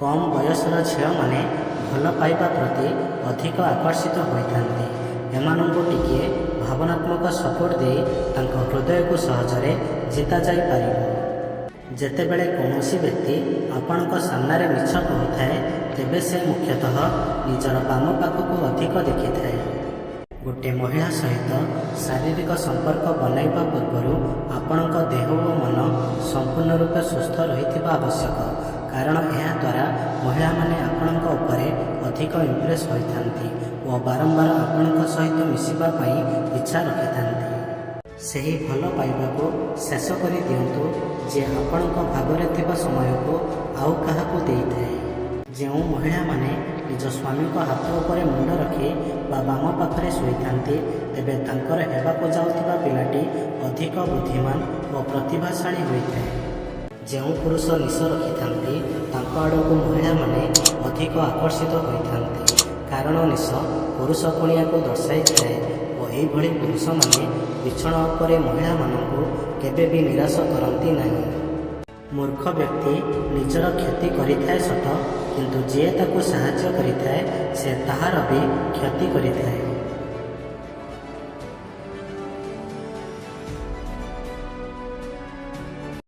କମ୍ ବୟସର ଝିଅମାନେ ଭଲ ପାଇବା ପ୍ରତି ଅଧିକ ଆକର୍ଷିତ ହୋଇଥାନ୍ତି। ଏମାନଙ୍କୁ ଟିକିଏ ଭାବନାତ୍ମକ ସପୋର୍ଟ ଦେଇ ତାଙ୍କ ହୃଦୟକୁ ସହଜରେ ଜିତାଯାଇପାରିବ। ଯେତେବେଳେ କୌଣସି ବ୍ୟକ୍ତି ଆପଣଙ୍କ ସାମ୍ନାରେ ମିଛ କହୁଥାଏ, ତେବେ ସେ ମୁଖ୍ୟତଃ ନିଜର ବାମ ପାଖକୁ ଅଧିକ ଦେଖିଥାଏ। ଗୋଟେ ମହିଳା ସହିତ ଶାରୀରିକ ସମ୍ପର୍କ ବନାଇବା ପୂର୍ବରୁ ଆପଣଙ୍କ ଦେହ ଓ ମନ ସମ୍ପୂର୍ଣ୍ଣ ରୂପେ ସୁସ୍ଥ ରହିଥିବା ଆବଶ୍ୟକ, କାରଣ ଏହା ଦ୍ୱାରା ମହିଳାମାନେ ଆପଣଙ୍କ ଉପରେ ଅଧିକ ଇମ୍ପ୍ରେସ ହୋଇଥାନ୍ତି ଓ ବାରମ୍ବାର ଆପଣଙ୍କ ସହିତ ମିଶିବା ପାଇଁ ଇଚ୍ଛା ରଖିଥାନ୍ତି। ସେହି ଭଲ ପାଇବାକୁ ଶେଷ କରିଦିଅନ୍ତୁ, ଯିଏ ଆପଣଙ୍କ ଭାଗରେ ଥିବା ସମୟକୁ ଆଉ କାହାକୁ ଦେଇଥାଏ। ଯେଉଁ ମହିଳାମାନେ ନିଜ ସ୍ୱାମୀଙ୍କ ହାତ ଉପରେ ମୁଣ୍ଡ ରଖି ବା ବାମ ପାଖରେ ଶୋଇଥାନ୍ତି, ତେବେ ତାଙ୍କର ହେବାକୁ ଯାଉଥିବା ପିଲାଟି ଅଧିକ ବୁଦ୍ଧିମାନ ଓ ପ୍ରତିଭାଶାଳୀ ହୋଇଥାଏ। ଯେଉଁ ପୁରୁଷ ନିଶ ରଖିଥାନ୍ତି, ତାଙ୍କ ଆଡ଼କୁ ମହିଳାମାନେ ଅଧିକ ଆକର୍ଷିତ ହୋଇଥାନ୍ତି, କାରଣ ନିଶ ପୁରୁଷ ପଣିଆକୁ ଦର୍ଶାଇଥାଏ ଓ ଏହିଭଳି ପୁରୁଷମାନେ ବିଛଣା ଉପରେ ମହିଳାମାନଙ୍କୁ କେବେ ବି ନିରାଶ କରନ୍ତି ନାହିଁ। ମୂର୍ଖ ବ୍ୟକ୍ତି ନିଜର କ୍ଷତି କରିଥାଏ ସତ, କିନ୍ତୁ ଯିଏ ତାକୁ ସାହାଯ୍ୟ କରିଥାଏ, ସେ ତାହାର ବି କ୍ଷତି କରିଥାଏ।